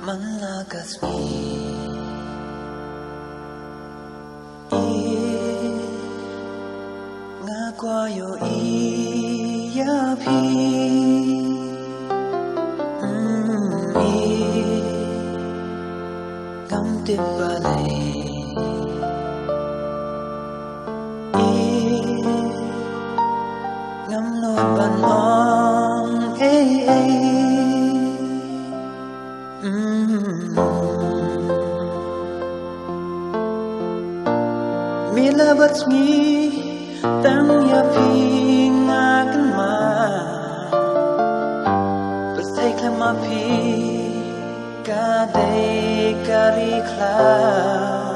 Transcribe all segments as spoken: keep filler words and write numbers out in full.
Man la ka sngi i nga kwah ïohi ïa phi. Mm, i ngam tip balei i ngam nud ban ong ei ei. Mm. Me la bat sngi tang ïa phi nga kynmaw. Pyrthei khlem ma phi ka dei ka ri khlaw.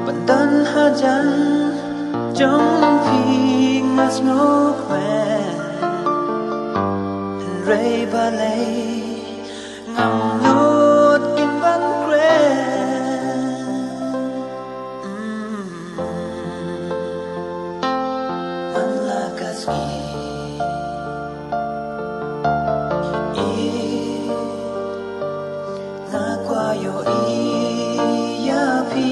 Ban don hajan jong phi nga sngewkmen. Hynrei balei ngam nud kin ban kren. Mm. Man la ka sngi i nga kwah ïohi ïa phi.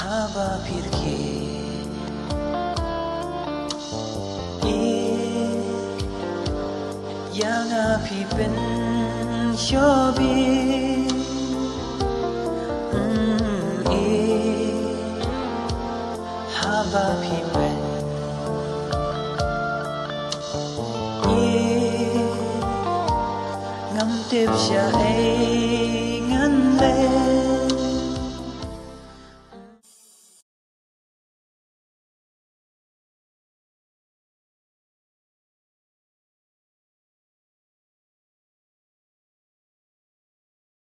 Haba phi rkhie i ïa nga phi pynshoi bit. Mm, i haba phi pyn i ngam tip shaei